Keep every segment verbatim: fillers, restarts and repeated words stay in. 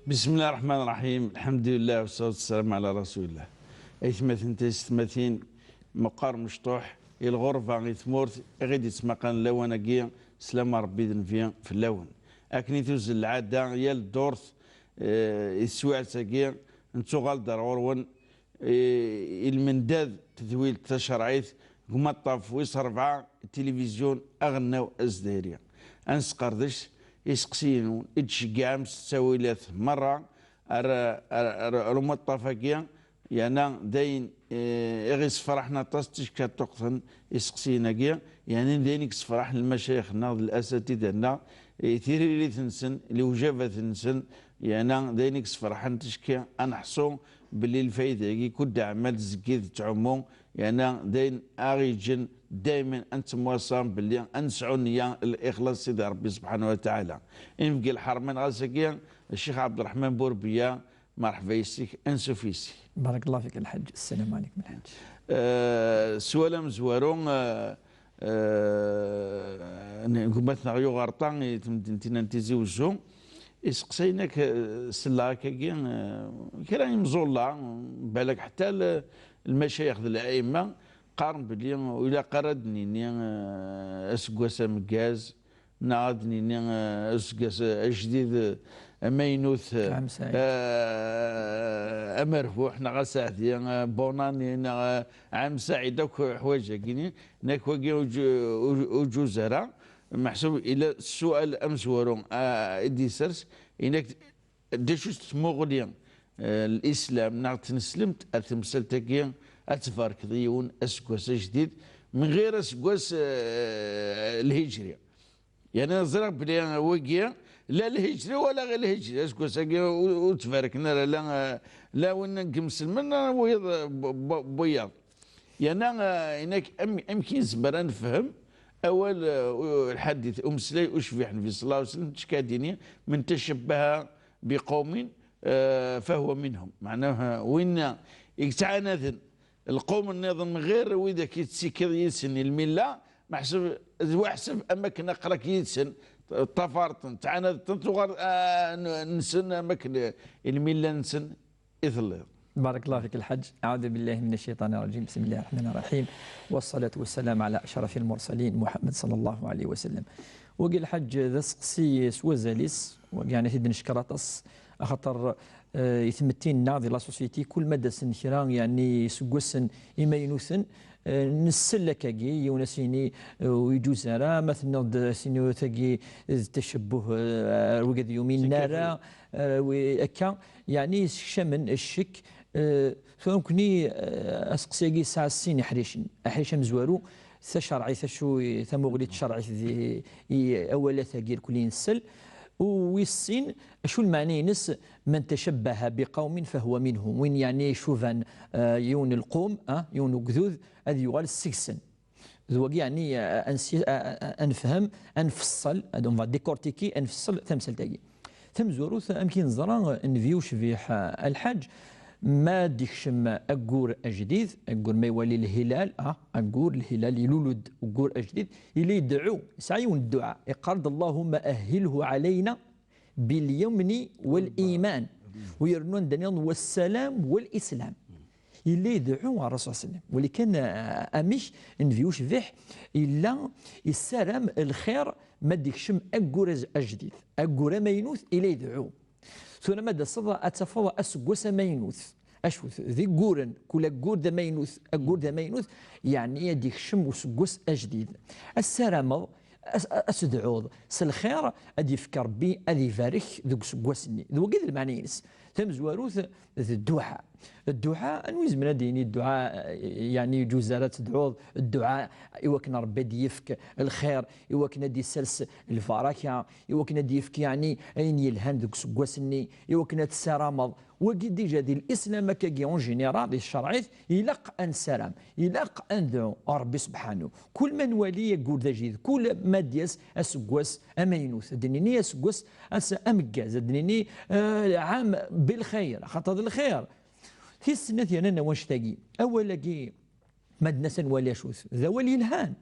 بسم الله الرحمن الرحيم. الحمد لله والصلاة والسلام على رسول الله. Aytmaten taysetmatin, meqqar mecṭuḥ i lɣerba, i tmurt i ɣ-id-yettmaqan lawan-agi, slam n Rebbi d Nnbi fell-awen. Akken i tuzzel lɛada, yal ddurt, eh, i teswiɛt-agi, nettuɣal-d ar ɣur-wen, i, i lmendad n tedwilt tacerɛit deg umaṭṭaf wis ṛebɛa, tilivizyu aɣelnaw azzayri. Ad nesqerdec iseqsiyen-nwen i d-tceggɛem s ttawilat merra ar, ar, ar, ar umaṭṭaf-agi, yerna d ayen, eh, i ɣ-yessefraḥen aṭas ticki ad ṭṭuqten iseqsiyen-agi, yerna d ayen i yessefraḥen lmacayix-nneɣ d lasatida-nneɣ, i tiririt-nsen, lewjabat-nsen, yerna d ayen i yessefraḥen ticki ad neḥṣu belli lfayda-agi kul d aɛmal tzeggid tettɛummu, yerna d ayen aɣ-yeǧǧen daymen ad nettemwaṣam belli ad nesɛu nniya, lixlaṣ Sidi Ṛebbi subḥanahu wa taɛala. Imeggi lḥerma-nneɣ ass-agi, Ccix Ɛebderreḥman Burbiya, merḥba yes-k, ansuf yes-k. بارك الله فيك الحاج. السلام عليكم الحاج. Eh, s wal amezwaru, eh, eh, n-, gma-tneɣ Yuɣerṭa i temdint-inna n Tizi Wezzu, iseqsayen-ak, eh, selleɣ akkagi, eh, kra imẓulla, balak ḥetta l-, lmacayix d lɛima qqaren belli ur ilaq ara ad d-nini, eh, aseggas ameggaz, neɣ ad d-nini, eh, aseggas ajdid, eh, amaynut, eh, amerbuḥ, neɣ aseɛdi, eh, bonne année, neɣ, eh, ɛam saɛid, akk ḥwayeǧ-agi-ni, nekk wagi ur ǧ-, ur, ur ǧuz ara, meḥsub ila ssual amezwaru, ah, i d-isers, inak d acu-tt tmuɣli, eh, n Lislam neɣ tneslemt ar temsalt-agi ad tbarkeḍ i yiwen aseggas ajdid, min ɣir aseggas, eh, lhijri. Yerna ẓriɣ belli wagi la lhijri wala ɣir lhijri, aseggas-agi ur, ur ttbarken ara la, la win n yimselmen, la wiyaḍ, bu-, bu-, buyaḍ. Yerna, eh, inak am-, amek i nezmer ad nefhem awal, eh, u-, lḥadit, umeslay ucbiḥ Nnbi ṣella Llahu ɛalayhi wa sallam, ticki ad d-ini, من تشبه بقوم, eh, فهو منهم. Meɛna, eh, winna i yettɛanaden lqum nniḍen ɣir widak i tettikiḍ yid-sen i lmilla, meḥsub d waḥseb am akken aql-ak yid-sen, ṭṭafar-ten, ttɛanad-ten, tuɣal, ah, n-, nsen am akken i lmilla-nsen i telliḍ. بارك الله فيك الحاج. أعوذ بالله من الشيطان الرجيم. بسم الله الرحمن الرحيم. والصلاة والسلام على أشرف المرسلين محمد صلى الله عليه وسلم. Wagi lḥaǧ d aseqsi s wazal-is, wagi, yeɛni, ad t-id-neckeṛ aṭas, axaṭer, eh, i tmetti-nneɣ di la société, kul ma d-asen kra, yeɛni, iseggasen imaynuten, eh, nsell akkagi, yiwen ad s-yini, eh, ur iǧuz ara, ma tenniḍ-d ad s-yini tagi d tacebbuh, eh, ar wigad yumin ara, eh, wi-, akka, yeɛni, yessekcamen ccek, eh, tura nekkni, eh, aseqsi-agi yesɛa sin iḥricen. Aḥric amezwaru, tacerɛit, acu i, tamuɣli tcerɛit di, i awalat-agi irkelli nsell. U wis sin, acu lmeɛna-ines, من تشبه بقوم فهو منهم. Win yeɛni icuban, eh, yiwen n lqum, ah, yiwen n ugdud, ad yuɣal seg-sen. D wagi yeɛni, eh, ad nsi-, eh, eh, ad nefhem, ad nfeṣṣel, ad, on va décortiquer, ad nfeṣṣel tamsalt-agi. Tamezwarut, amek i neẓra, eh, nnbi ucbiḥ, eh, a lḥaǧ, ma d-ikcem aggur ajdid, aggur ma iwali lhilal, ah, aggur, lhilal, ilul-d uggur ajdid, yella ideɛɛu, yesɛa yiwen dduɛa, iqqar-d: اللهم أهله علينا باليمن والإيمان. U yernu anda nniḍen: والسلام والإسلام. Yella ideɛɛu ɣer Rasul sallam. Walakin, ah, amek nnbi ucbiḥ yella yessaram lxir ma d-ikcem aggur aj-, ajdid, aggur amaynut, yella ideɛɛu. Tura ma d-taseḍ ad tafeḍ aseggas amaynut. Acu-t? D igguren, kul aggur d amaynut, aggur d amaynut, yeɛni ad d-ikcem useggas ajdid. Ad ssarameḍ, as-, ad tedɛuḍ s lxir, ad d-yefk Rebbi, ad ibarek deg useggas-nni. D wagi d lmeɛna-ines. Tamezwarut d dduɛa. Dduɛa, anwa izemren ad d-yini dduɛa, eh, yeɛni yeǧuz ara ad tedɛuḍ dduɛa i wakken Rebbi ad d-yefk lxir, i wakken ad d-isers lbaraka, i wakken ad d-yefk, yeɛni, ayen yelhan deg useggas-nni, i wakken ad tessarameḍ. Wagi dija di Lislam akkagi, en général, di tcerɛit, ilaq ad nessaram, ilaq ad nedɛu Rebbi sebḥanu. Kul ma nwali aggur d ajdid, kul ma d-yas aseggas amaynut, ad d-nini aseggas as-, ameggaz, ad d-nini, eh, ɛam bilxir, axaṭer d lxir. Tis snat yernan wanect-agi. Awal-agi, ma d-nas ad nwali acu-t, d awal yelhan.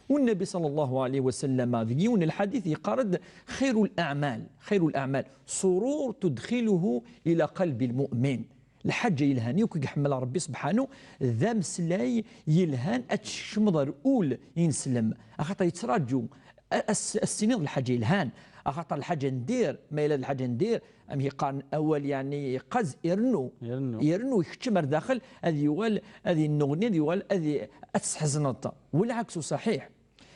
U Nnabi ṣalla Llahu ɛalayhi wa sallam, deg yiwen n lḥadit, yeqqar-d: "Xayru l-aɛmal, xayru l-aɛmal, surur tudxiluhu ila qalbi l-mu'min." Lḥaǧa yelhan yakk i iḥemmel Ṛebbi subḥanu, d ameslay yelhan ad tsekcmeḍ ar ul ineslem, axaṭer yettraǧu a-, as-, as-tiniḍ lḥaǧa yelhan, axaṭer lḥaǧa n dir, ma yella d lḥaǧa n dir, amek i qqaren, awal yeɛni yeqqaz, irennu. Irennu. Irennu, ikeččem ar daxel, ad yuɣal, ad yennuɣni, ad yuɣal, ad i-, ad tesḥezneḍ. Walɛaksu ṣaḥiḥ.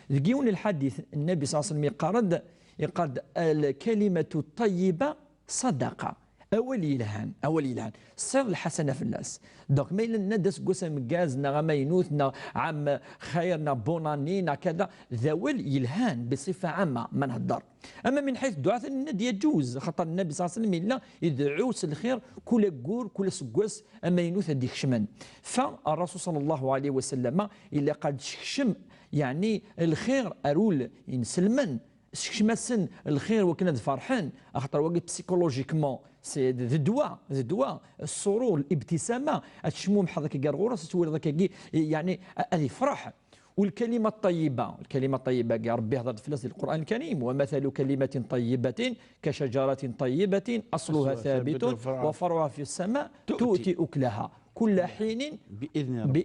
Deg yiwen n lḥadit, Nnabi ṣalla Llahu ɛalayhi wa sallam yeqqar-d, yeqqar-d: "Al-kalimatu ṭṭayyiba ṣadaqa." Awal yelhan, awal yelhan. Tesɛiḍ lḥasana fell-as. Donc, ma yella nenna-d aseggas ameggaz, neɣ amaynut, neɣ ɛam xayr, neɣ bonne année, neɣ kada, d awal yelhan, biṣifa ɛamma, ma nhedder. Ama min ḥayt dduɛat, nenna-d yaǧuz, xaṭer Nnabi ṣalla Llahu ɛalayhi wa sallam yella ideɛɛu s lxir kul aggur, kul aseggas amaynut ad d-ikecmen. Fa Ṛṛasul ṣalla Llahu ɛalayhi wa sallam, ilaq ad d-sekcem, yeɛni, lxir ar ul inselmen, sekcem-asen lxir wakken ad ferḥen, axaṭer wagi psychologiquement, c'est d ddwa, d ddwa, ṣṣurur, libtisama, ad tecmumḥeḍ akka gar ɣur-s, ad twaliḍ akkagi, yeɛni, ad ifreḥ. Walkalima ṭṭayyiba, lkalima ṭṭayyiba-agi, Ṛebbi ihder-d fell-as di Lqur'an Lkarim: "Wa mathalu kalimatin ṭayyibatin ka shajaratin ṭayyibatin asluha thabitun wa far'uha fi ssama tu'ti ukulaha kulla ḥinin bi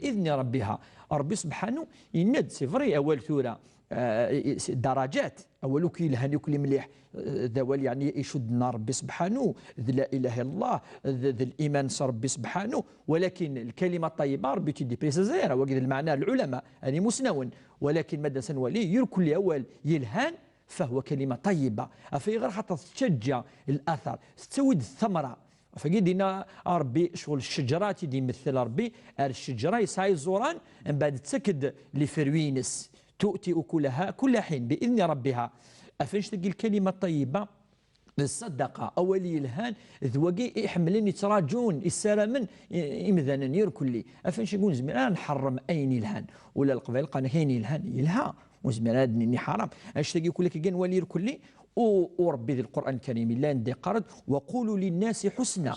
idni ṛabbiha." Ṛebbi subḥanu yenna-d, c'est vrai, awal tura, euh, darajat, awal akk yelhan, akk mliḥ, euh, d awal yeɛni icudden ar Ṛebbi subḥanu, d la ilaha illallah, d, d liman s Ṛebbi subḥanu, walakin lkalima ṭṭayyiba, Ṛebbi ur tt-id-iprisizi ara, wagi d lmeɛna n lɛulama, n imusnawen, walakin ma d-nsa nwali, irkelli awal yelhan, فهو كلمة طيبة. Af ayɣer? Xaṭer tettaǧǧa l'athar, tettawi-d ttamra. Af agi d-yenna Ṛebbi, ccɣel ccejra i d-imettel Ṛebbi, ar ccejra yesɛa iẓuran, mbeɛd tettak-d les fruits-ines. تؤتي أكلها كل حين بإذن ربها. Af annect-agi lkalima ṭṭayyiba, d ṣṣadaqa, awal yelhan, d wagi i ḥemmlen, yettraǧun, issaramen i-, imdanen irkelli. Af annect-agi ur nezmir ara ad nḥeṛṛem ayen yelhan. Ula Leqbayel qqaren-ak ayen yelhan, yelha. Ur nezmir ara ad d-nini ḥaṛam. Annect-agi kulli akka nwali irkelli, u, u Ṛebbi di Lqur'an Lkarim yella anda yeqqar-d: "وقولوا للناس حسنا."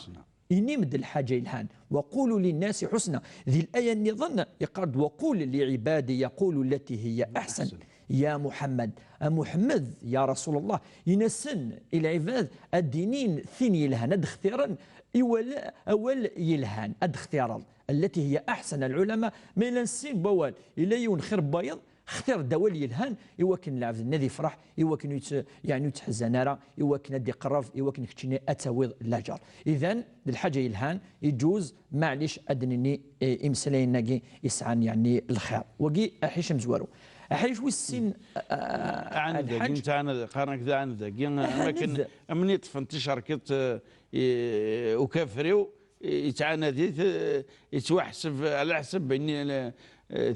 Inim-d lḥaǧa yelhan. "وقولوا للناس حسنا." Di laya nniḍen yeqqar-d: "وقل لعبادي يقولوا التي هي أحسن." Ya Muḥemmed, a Muḥemmed, ya Rasul Allah, in-asen i lɛibad ad d-inin tin yelhan, ad d-xtiren i wal-, awal yelhan, ad d-xtireḍ. التي هي أحسن. Lɛulama, ma yella nessin n wawal, yella yiwen xir n wayeḍ, xtir-d awal yelhan, i wakken lɛebd-nni ad ifreḥ, i wakken ur yett-, yeɛni ur yettḥezzan ara, i wakken ad d-iqerreb, i wakken keččini ad tawiḍ laǧer. Idan, d lḥaǧa yelhan, iǧuz, maɛlic ad d-nini, eh, imeslayen-agi yesɛan, yeɛni, lxir. Wagi, aḥric amezwaru. Aḥric wis sin, eh, eh, Ɛaned-agi, lḥaǧ. Nettɛaned, qqaren-ak d ɛaned-agi, am akken, am win yeṭṭfen ticerkiṭ, eh, i ukafriw, yettɛanad-it, eh, yettwaḥseb ɛla ḥseb n, eh,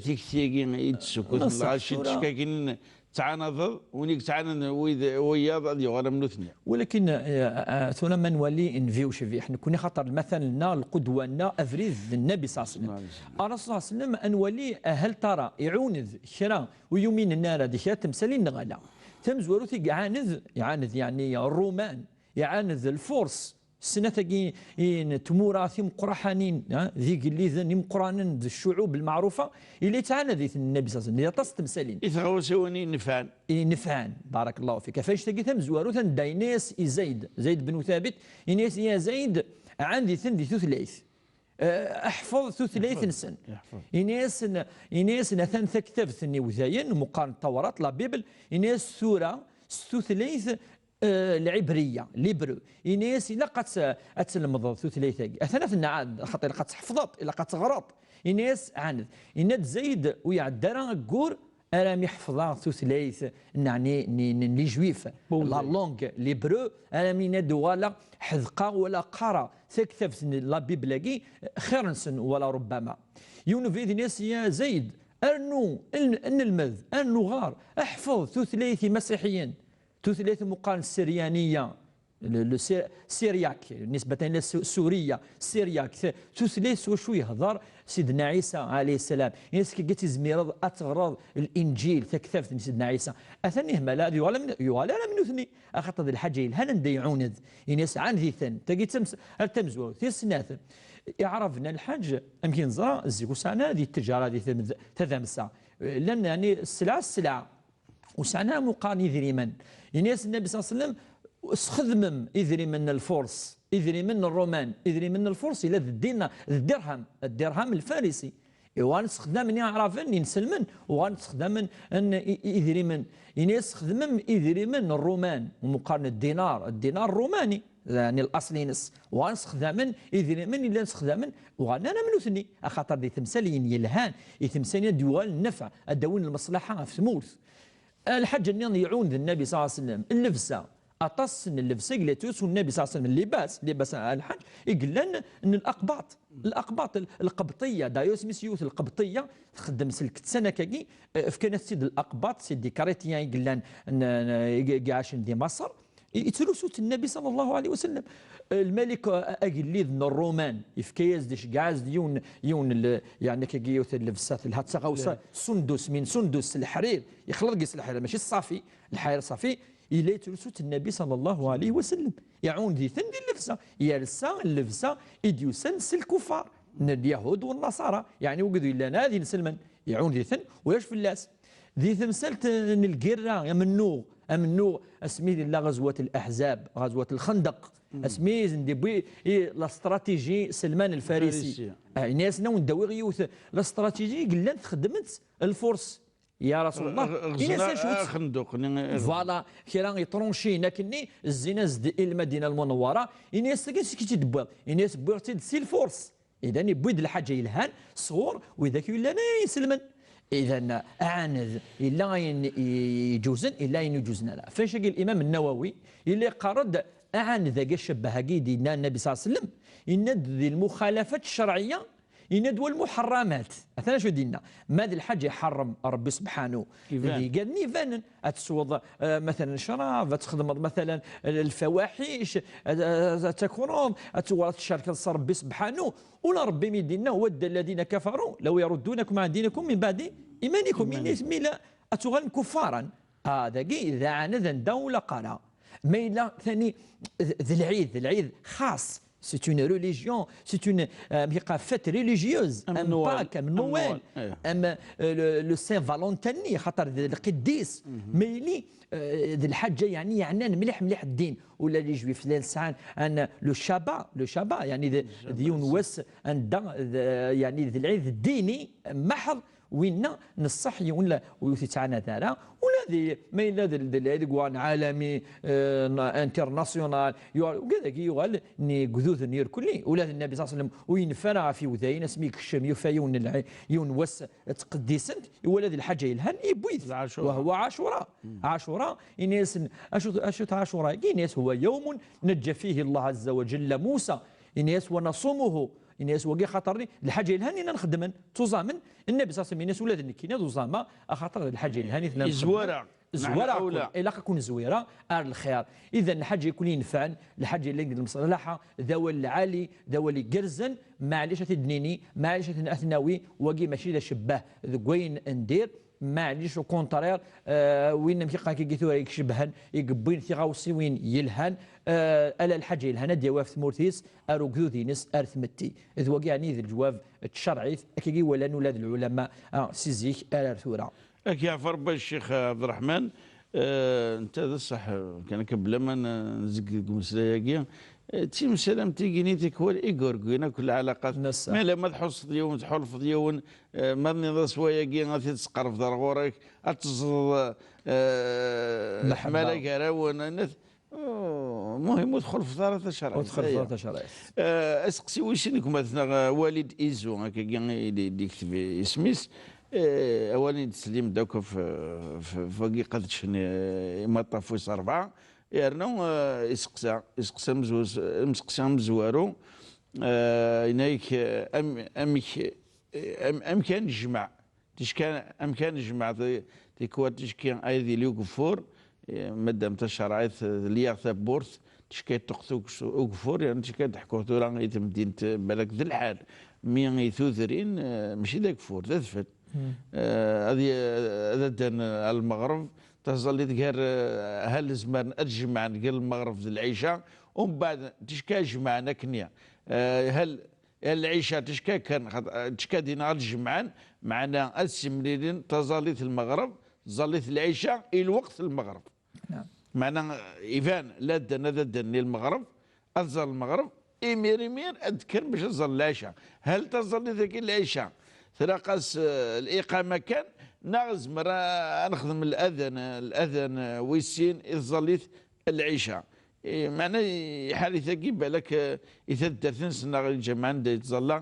tikti-agi i d-tessukkut. Neṣṣeḥ lɣaci tura. Tcekkakin, tettɛanadeḍ, win i yettɛanaden wid, wiyaḍ ad yuɣal am nutni. Walakin, eh, eh, tura ma nwali, nbiw cbiḥ, nekkni xaṭer lmatal-nneɣ, lqudwa-nneɣ, abrid d Nnabi ṣalla Llahu ɛalayhi wa sallam. Ṣalla Llahu ɛalayhi wa sallam. Ṛṛasul ṣalla Llahu ɛalayhi wa sallam, a nwali, eh, hal tara, iɛuned kra ur yuminen ara di kra n temsalin neɣ ala? Tamezwarut i iɛaned, iɛaned, yeɛni, Ṛṛuman, iɛaned Lfurs, snat-agi n tmura timeqqraḥanin, ha, d igelliden imeqqranen d ccuɛub lmeɛrufa, yella yettɛanad-iten Nnabi ṣalla Llahu ɛalayhi wa sallam di aṭas n temsalin. I tɣawsiwin inefɛen. Inefɛen, barakallahu fik. Ɣef annect-agi tamezwarut anda yenna-yas i Zayd, Zayd ben Thabit, yenna-yas: "Ya Zayd, ɛaned-iten di tutlayt. Eh, ḥfeḍ tutlayt-nsen." Ḥfeḍ, ḥfeḍ. Yenna-yasen, yenna-yasen: "Atan taktabt-nni udayen, meqqar n Tawrat, la Bible", yenna-yas: "Tura s tutlayt eh, lɛibriya, l'hébreu. Ini-as, ilaq ad tt-, ad tlemdeḍ tutlayt-agi. Atan ad tenɛad, xaṭer ilaq ad tḥefḍeḍ, ilaq ad teɣreḍ." Ini-as, ɛaned. Yenna-d Zayd, ur iɛedda ara aggur armi ḥefḍeɣ tutlayt, neɛni, n, n, n les Juifs, la langue, l'hébreu, armi ad uɣaleɣ ḥedqeɣ wala qqareɣ taktabt n la Bible-agi, xir-nsen wala rubbama. Yiwen ubrid ini-as, ya Zayd, rnu, n-, nlmed, rnu ɣer, ḥfeḍ tutlayt imasiḥiyen. Tutlayt meqqar n Siryaniya, le, le Sy-, Syriaque, nisbatan ila Su-, Suriya, Syriaque, t-, tutlayt s wacu yehder Sidna Ɛisa, ɛalayhi ssalam. Ini-as, kagi tizmireḍ ad teɣreḍ Linǧil, taktabt n Sidna Ɛisa. Atan ihmala, ad yuɣal am-, yuɣal ara am nutni. Axaṭer d lḥaǧa yelhan anda iɛuned. Ini-as, ɛaned-iten. Tagi d tams-, ar tamezwarut. Tis snat, Iɛraben a lḥaǧ, amek i neẓra, zik ur sɛan ara di ttejara, di tmd-, tadamsa. llan, yeɛni, sselɛa, sselɛa. Ur sɛan ara meqqar n yidrimen. Ini-as Nnbi ṣalla Llahu ɛalayhi wa sallam: "Sxedmem idrimen n Lfurs, idrimen n Ṛṛuman." Idrimen n Lfurs yella d ddin-, d ddirham, ddirham lfarisi. Uɣalen sexdamen Iɛraben inselmen, uɣalen sexdamen n i-, i-, idrimen. Ini-as: "Sxedmem idrimen n Ṛṛuman", meqqar n ddinar, ddinar ṛṛumani, yeɛni, laṣel-ines. Uɣalen sexdamen idrimen i llan sexdamen, uɣalen ara am nutni, axaṭer di temsal yelhan, i temsal ad d-yuɣalen nnfeɛ, ad d-awin lmeṣlaḥa ɣef tmurt. Lḥaǧa nniḍen iɛuned Nnbi ṣalla Llahu ɛalayhi wa sallam, llebsa. Aṭas n llebsa i yella yettlusu Nnbi ṣalla Llahu ɛalayhi wa sallam, llibas, llibas n lḥaǧ, i yellan n l'aqbaṭ. L'aqbaṭ, l-, lqebṭiyya, d'ailleurs isem-is yiwet lqebṭiyya, txeddem s lkettan akkagi, eh, fkan-as-tt-id l'aqbaṭ, c'est des chrétiens i yellan n, n, i, i iɛacen di Maṣer. I, yettlusu-tt Nnbi ṣalla Llahu ɛalayhi wa sallam. Eh, lmalik, eh, agellid n Ṛṛuman, yefka-yas-d, iceggeɛ-as-d yiwen, yiwen l-, yeɛni akkagi yiwet n llebsa, telha d taɣawsa, sundus, min sundus, s leḥrir, yexleḍ deg-s leḥrir, mačči ṣṣafi, lḥrir ṣṣafi, yella yettlusu-tt Nnbi ṣalla Llahu ɛalayhi wa sallam. Iɛuned-iten di llebsa, yersa llebsa i d-yusan s lkufar n Lyahud u Nnaṣara, yeɛni wigad yellan ad inselmen, iɛuned-iten, ulac fell-as. Di temsalt n lgirra, amennuɣ, amennuɣ, asmi yella ɣazwat Laḥzab, ɣazwat Lxendaq, asmi i sen-d-iwwi i la stratégie Selman Lfarisi. Lfarisi. Ah, ini-asen, a wen-d-awiɣ yiwet la stratégie i yellan txeddem-tt Lfurs. Ya Rasulullah, ɣ-, ɣ-, ini-as acu-tt? Voilà, kra yeṭruncin akkenni, zzin-as-d i Lmadina Lmunewwara, ini-as tagi seg i tt-id-tewwiḍ? Ini-as wwiɣ-tt-id si Lfurs. Idan, yewwi-d lḥaǧa yelhan sɣur widak yellan ay inselmen. Idan, aɛaned, yella ayen i-, iǧuzen, yella ayen ur ǧuzen ara. Ɣef wannect-agi, Limam Nnawawi yella yeqqar-d aɛaned-agi, ccebbeh-agi i d-yenna Nnabi ṣalla Llahu ɛalayhi wa sallam, yenna-d di lmuxalafat ccerɛiyya, yenna-d wa lmuḥerramat. Atan acu i d-yenna: ma d lḥaǧa iḥeṛṛem Ṛebbi subḥanu, iban. Di igan ibanen, ad tesweḍ, eh, matalan, ccrab, ad txedmeḍ, matalan, lfawaḥic, ad, ad, ad takreḍ, ad tuɣaleḍ tcerkeḍ s Ṛebbi subḥanu. Ula Ṛebbi mi d-yenna: "ود الذين كفروا لو يردونكم عن دينكم من بعد إيمانكم". Iman-ik. Ini-as mi la ad tuɣalem kuffaran. Ah, dagi d aɛaned anda ur ilaq ara. Ma yella tani d, d lɛid, d lɛid xas. C'est une religion, c'est une, euh, fête religieuse, am Pâques, am Noël, am, euh, le, le Saint Valentin, xaṭer d lqidis. Ma yili, euh, d lḥaǧa, yeɛni, yeɛnan mliḥ, mliḥ ddin. Ula les Juifs llan sɛan, an, le Shabbat, le Shabbat, yeɛni d, d yiwen wass anda, d, yeɛni d lɛid ddini maḥeḍ, winna n ṣṣeḥ yiwen la, ur t-ittɛanad ara. Ula di, ma yella d, d lɛid deg waɣen ɛalami, eh, international, yuɣal, ugad-agi yuɣal n yegduden irkelli. Ula d Nnabi ṣalla Llahu ɛalayhi wa sallam ur yenfa ara ɣef yewdayen, asmi yekcem, yufa yiwen n lɛi-, yiwen wass ttqeddisen-t, iwala d lḥaǧa yelhan, yewwi-t. Ɛacura. Wa huwa Ɛacura. Ɛacura, ini-asen, acu, acu-t Ɛacura-agi? Ini-as: "هو يوم نجى فيه الله عز وجل موسى". Ini-as: "ونصومه". Ini-as: "Wagi xaṭer d lḥaǧa yelhan i nxeddmen, ttuẓamen." Nnabi ṣalla Llahu ɛalayhi wa sallam ini-as: "Ula d nekkini ad uẓameɣ, axaṭer d lḥaǧa yelhan i tellam txeddmem." Izwar-aɣ. Izwar-aɣ-ken. Ilaq ad ken-zwira ar lxir. Idan, lḥaǧa i ken-inefɛen, lḥaǧa yellan deg lmeṣlaḥa, d awal lɛali, d awal igerrzen, maɛlic ad t-id-nini, maɛlic ad t-, ad t-nawi, wagi mačči d acebbah deg wayen n dir, maɛlic, au contraire, euh, win amek iqqar-agi tura i icebhen, i yewwin tiɣawsiwin yelhan, euh, ala lḥaǧa yelhan ad d-yawi ɣef tmurt-is, ar ugdud-ines, ar tmetti. D wagi, yeɛni, d leǧwab n tcerɛit, akkagi i walan ula d lɛulama, ah, si zik ar ar tura. Ad k-yeɛfu Rebbi a Ccix Ɛebderreḥman. Eh, netta d ṣṣeḥ, kan akka bla ma n-, nzegg deg umeslay-agi, eh, d timsal am tigini tikwal i yurgin akk lɛalaqat. Ma lemma tḥusseḍ yiwen, tḥulfeḍ yiwen, eh, ma tniḍ-as wayagi ad t-id-tesqerbeḍ ar ɣur-k, ad teẓẓeḍ, eh, leḥmala gar-awen, nat-, Oh, muhim, ur txulfeḍ ara tacerɛit. Ur txulfeḍ ara tacerɛit. Eh, aseqsi wis sin gma-tneɣ, eh, Walid Izu, akkagi i d-, d-yekteb isem-is. Eh, awal i d-teslim-d akk f, f, f wagi qedcen, eh, imaṭṭaf wis rebɛa. Yernu, eh, iseqsa, iseqsa amezwaru, imseqsi amezwaru, eh, yenna-yak, eh, am-, amek, eh, am-, amek ad nejmeɛ Ticki, amek ad nejmeɛ ti-, tikwal ticki ay d-yili ugeffur, eh, madam tacerɛit, eh, tli-yaɣ tawwurt, ticki ṭṭuqet uges-, ugeffur, yerna ticki ad d-ḥkuɣ tura i temdint, eh, balak d lḥal, mi i tudrin, eh, mačči d ageffur, d adfel. Eh, ad y-, ad addan, eh, ar lmeɣreb, taẓallit gar, eh, hal zemren ad jemɛen gar lmeɣreb d lɛica, umbeɛd ticki ad jemɛen akkenni. Eh, hal Lɛica tecka kan, xaṭ-, tecka din ɣer lǧemɛan, meɛna ad simlilen taẓallit n lmeɣreb, taẓallit n lɛica i lweqt n lmeɣreb. Naam. Meɛna iban, la ddan ad adden i lmeɣreb, ad ẓallen lmeɣreb, imir, imir ad d-kkren bac ad ẓallen lɛica. Hal taẓallit-agi n lɛica tlaq-as, eh, liqama kan, neɣ nezmer a, a nexdem ladan, ladan, eh, wis sin i tẓallit n lɛica? Eh, meɛna iḥar-it-agi balak, eh, i taddart-nsen neɣ i lǧameɛ anda yettẓalla,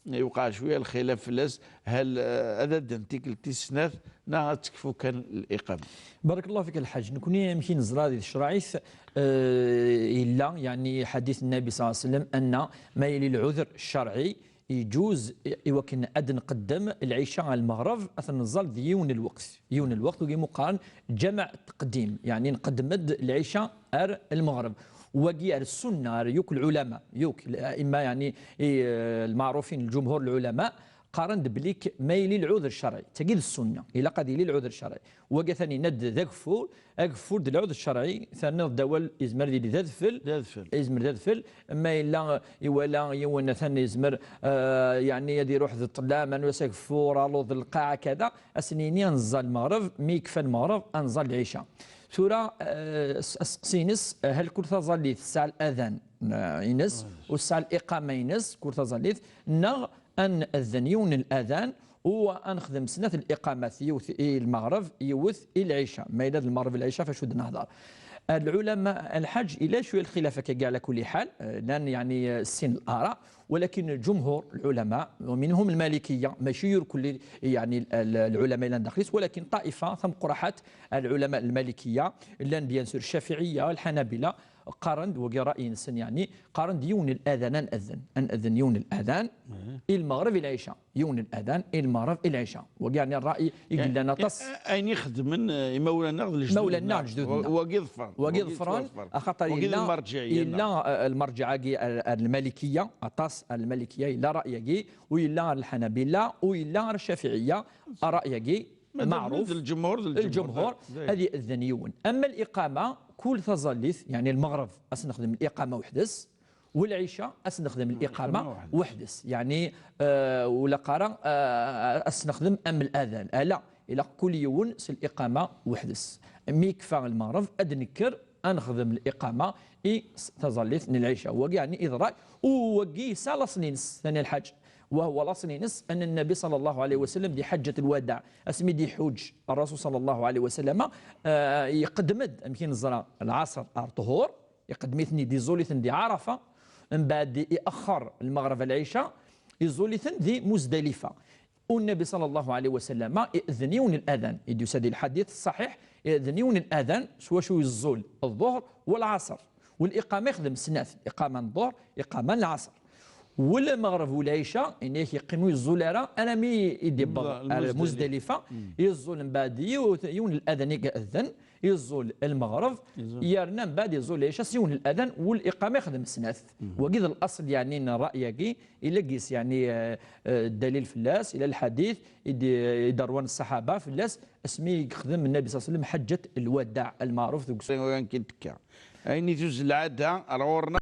eh, iwqeɛ cwiya lxilaf fell-as, hal, eh, ad adden tikkelt tis snat neɣ ad tekfu kan liqama? Barakallahu fik a Lḥaǧ. Nekni amek i neẓra di tecraɛit, eh, yella, yeɛni, ḥadit Nnabi ṣalla Llahu ɛalayhi wa sallam, anna ma yili lɛuder ccerɛi, iǧuz i, i wakken ad nqeddem lɛica ɣer lmeɣreb, ad ten-nẓall di yiwen n lweqt. Yiwen n lweqt, wagi mu qqaren ǧameɛ taqdim, yeɛni nqeddem-d lɛica ar lmeɣreb. Wagi ar ssunna, ar yakk lɛulama, yakk l-, aimma, yeɛni, i, eh, lmeɛrufin, lǧumhur lɛulama, qqaren-d belli k-, ma yili lɛuder ccerɛi, tagi d ssunna, ilaq ad yili lɛuder ccerɛi. Wagi atan yenna-d d ageffur, ageffur d lɛuder ccerɛi, terniḍ-d awal, yezmer ad yili d adfel, d adfel. Yezmer d adfel, ma yella iwala yiwen atan yezmer, eh, yeɛni ad iruḥ d ṭṭlam, ad nwas ageffur, aluḍ lqaɛa, kada, ad sen-yini ad nẓall lmeɣreb, mi yekfa lmeɣreb, ad nẓall lɛica. Tura, eh, as-, aseqsi-ines, eh, hal kul taẓallit tesɛa ladan, eh, ines, u tesɛa liqama-ines, kul taẓallit, neɣ ad neɛden yiwen n ladan, u ad nexdem snat liqamat, yiwet i lmeɣreb, yiwet i lɛica. Ma yella d lmeɣreb, lɛica, f acu d-nehder? Lɛulama, a Lḥaǧ, yella cwiya lxilaf akka, ɛla kulli ḥal, eh, llan, yeɛni, eh, sin lara, walakin lǧumhur, lɛulama, wa minhum lmalikiya, mačči irkelli, yeɛni, l-, l-, lɛulama yellan daxel-is, walakin ṭaifa tameqqraḥat, lɛulama lmalikiya, llan, bien sûr, ccafiɛiya, lḥanabila, qqaren-d, wagi ṛṛay-nsen, yeɛni, qqaren-d yiwen n ladan ad neɛden, ad neɛden yiwen n ladan i lmeɣreb i lɛica. Yiwen n ladan i lmeɣreb i lɛica. Wagi, yeɛni, ṛṛay i yellan aṭas. A-, ayen i xedmen, eh, imawlan-nneɣ d lejdud-nneɣ. Imawlan-nneɣ d lejdud-nneɣ. Wa-, wagi ḍefren. Wagi ḍefren, axaṭer yella, yella, eh, lmerǧeɛ-agi ar, ar lmalikiya, aṭas ar lmalikiya, yella ṛṛay-agi, u yella ar lḥanabila, u yella ar ccafiɛiya, ṛṛay-agi meɛruf. D lǧumhur, d lǧumhur, lǧumhur, d, d, ad yeɛden yiwen. Ama liqama, kul taẓallit, yeɛni lmeɣreb, ad s-nexdem liqama weḥd-s, u lɛica, ad s-nexdem liqama weḥd-s. Yeɛni, eh, ur ilaq ara, eh, ad s-nexdem am ladan. Ala, ilaq kul yiwen s liqama weḥd-s. Mi yekfa lmeɣreb, ad d-nekker, ad nexdem liqama i s-, taẓallit n lɛica. Wagi, yeɛni, i d ṛṛay, u wagi yesɛa laṣel-ines, ثاني الحاج. وهو laṣel-ines, أن النبي صلى الله عليه وسلم di ḥaǧǧat lwadaɛ, asmi d-iḥuǧ Ṛṛasul صلى الله عليه وسلم, eh, iqeddem-d, amek i neẓra, lɛaṣer ar ṭṭhur, iqeddem-iten-id, iẓul-iten di Ɛarafa, mbeɛd iɛexxer lmeɣreb ar lɛica, iẓul-iten di Muzdalifa. U Nnabi صلى الله عليه وسلم iɛden yiwen n ladan, i d-yusa di lḥadit ṣṣaḥiḥ, iɛden yiwen n ladan s wacu iẓul ḍḍuhr u lɛaṣer. U liqama ixdem snat, iqama n ḍḍuhr, iqama n lɛaṣer. U lmeɣreb u lɛica, ini-ak, yeqqim ur yeẓẓul ara, armi i d-iwweḍ ar Muzdalifa, yeẓẓul mbeɛd yiwet, yiwen n ladan i iɛedden, yeẓẓul lmeɣreb, yerna mbeɛd yeẓẓul lɛica s yiwen n ladan, u liqama ixdem snat. Wagi d laṣel, yeɛni, n ṛṛay-agi, illa gis, yeɛni, eh, eh, ddalil fell-as, illa lḥadit i d-, i d-ṛwan ṣṣaḥaba fell-as, asmi i yexdem Nnabi صلى الله عليه وسلم ḥaǧǧat lwadaɛ, lmeɛruf deg usu-, ayen kan tekka. Ayen i tuzzel lɛada ar ɣur-neɣ.